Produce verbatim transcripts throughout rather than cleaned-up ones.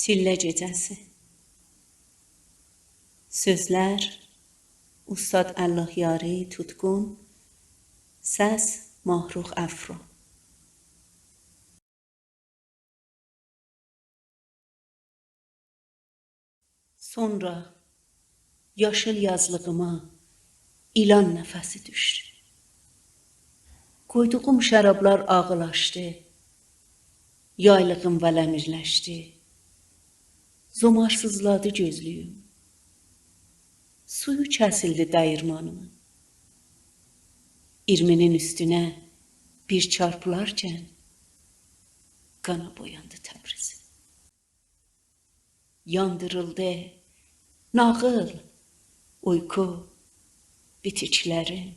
چیلله گئجه‌سی. سؤزلر: اوستاد الله‌یاری توتقون. سس: ماهرخ افرا. سونرا یاشیل یازلیغیما ایلان نفسی دوشدو. قویدوغوم شرابلار آغیلاشدی، یایلیغیم وله‌میرلشدی. زومارسیزلادی گؤزلویوم. سویو کسیلدی دییرمانیمین. ایرمینین اوستونه بیر چارپیلارکن قانا بویاندی تبریزیم. یاندیریلدی ناغیل، اویقو، بیتیکلریم.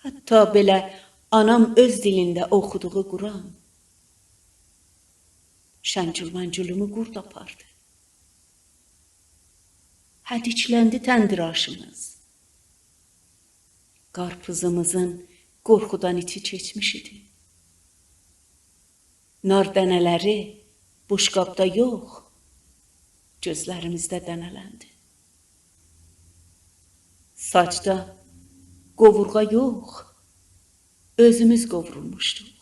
حتی بئله آنام اؤز دیلینده اوخودوغو قرآن شنگول منگولومو قورد آپاردی. هدیکلندی تندیر آشیمیز. قارپیزیمیزین قورخودان ایچی کئچمیش ایدی. نار دنه‌لری بوشقابدا یوخ، گؤزلریمیزده دنه‌لندی. ساجدا قووورغا یوخ، اؤزوموز قوورولموشدوق.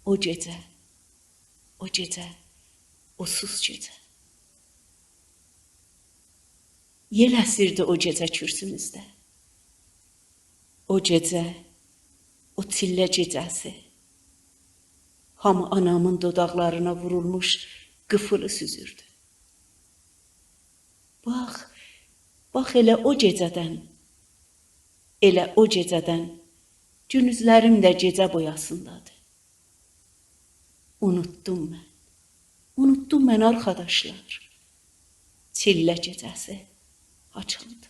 او گئجه، او گئجه، او سوس گئجه. یئل اسیردی او گئجه کورسوموزده. او گئجه، او چیلله گئجه‌سی. هامی آنامین دوداقلارینا وورولموش قیفیلی سوزوردو. باخ، باخ، ائله او گئجه‌دن، ائله او گئجه‌دن گوندوزلریم ده گئجه بویاسیندادیر. اونوتدوم من، اونوتدوم من، آرخاداشلار. چیلله گئجه‌سی هاچاندی؟